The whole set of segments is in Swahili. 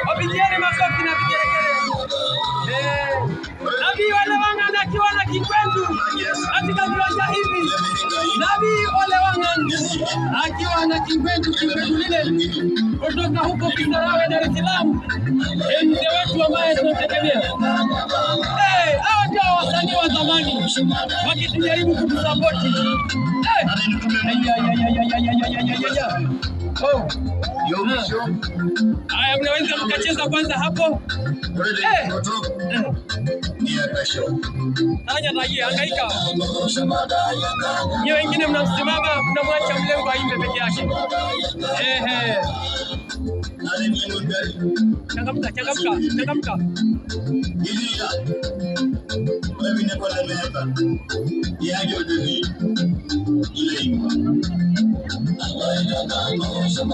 Wapigieni makofi na vigelegele. Eh, Nabii Ole Wangan akiwa na kikwendu katika viwanja hivi. Nabii Ole Wangan akiwa na kikwendu, kikwendu lile kutoka huko Kisarawe, Dar es Salaam, mzee wetu ambaye tunamtegemea. Eh, hawa ndio wasanii wa zamani wakitujaribu kutusapoti. Eh, ay, ay, ay, ay, ay, ay, ay, ay, ay. Oh. Haya, mnaweza mkacheza kwanza hapo. Eh. Tanya tagie, hangaika. Nyie wengine mnamsimama, mnamwacha mlengo aimbe peke yake. Ehe. Changamka, changamka, changamka.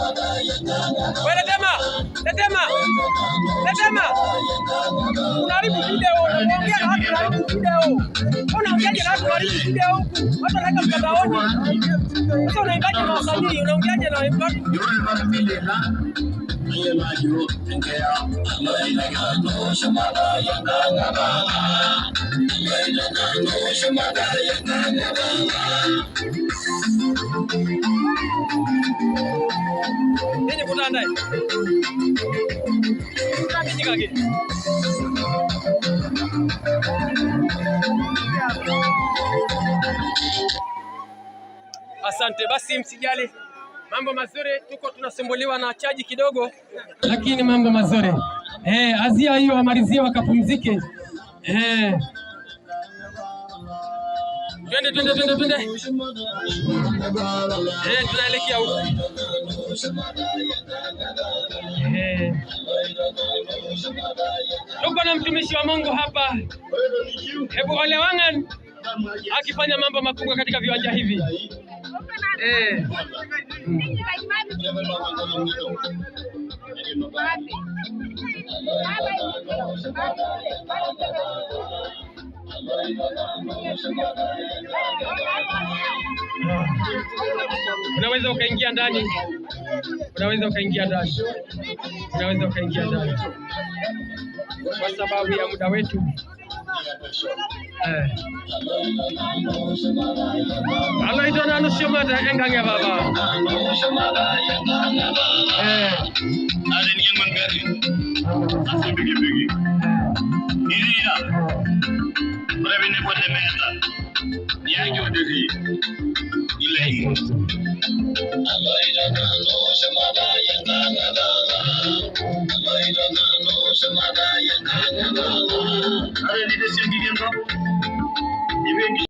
Wewe Letema, Letema, Letema. Unaharibu video, unaongea na watu unaharibu video. Unaongeaje na watu unaharibu video huku? Watu wanaweka mtandaoni. Sasa unaimbaje na wasanii? Unaongeaje na watu? Nini kutandae? Nini kage? Asante basi, msijali, mambo mazuri. Tuko tunasumbuliwa na chaji kidogo, lakini mambo mazuri. Eh, azia hiyo amalizie wakapumzike. Eh, twende twende twende twende. Eh, tunaelekea huko. Eh, tuko na mtumishi wa Mungu hapa. Hebu Ole Wangan akifanya mambo makubwa katika viwanja hivi. Eh. Unaweza ukaingia ndani, unaweza ukaingia ndani, unaweza ukaingia ndani kwa sababu ya muda wetu. Eh. Aloitona nusiomata enkange baba. Eh.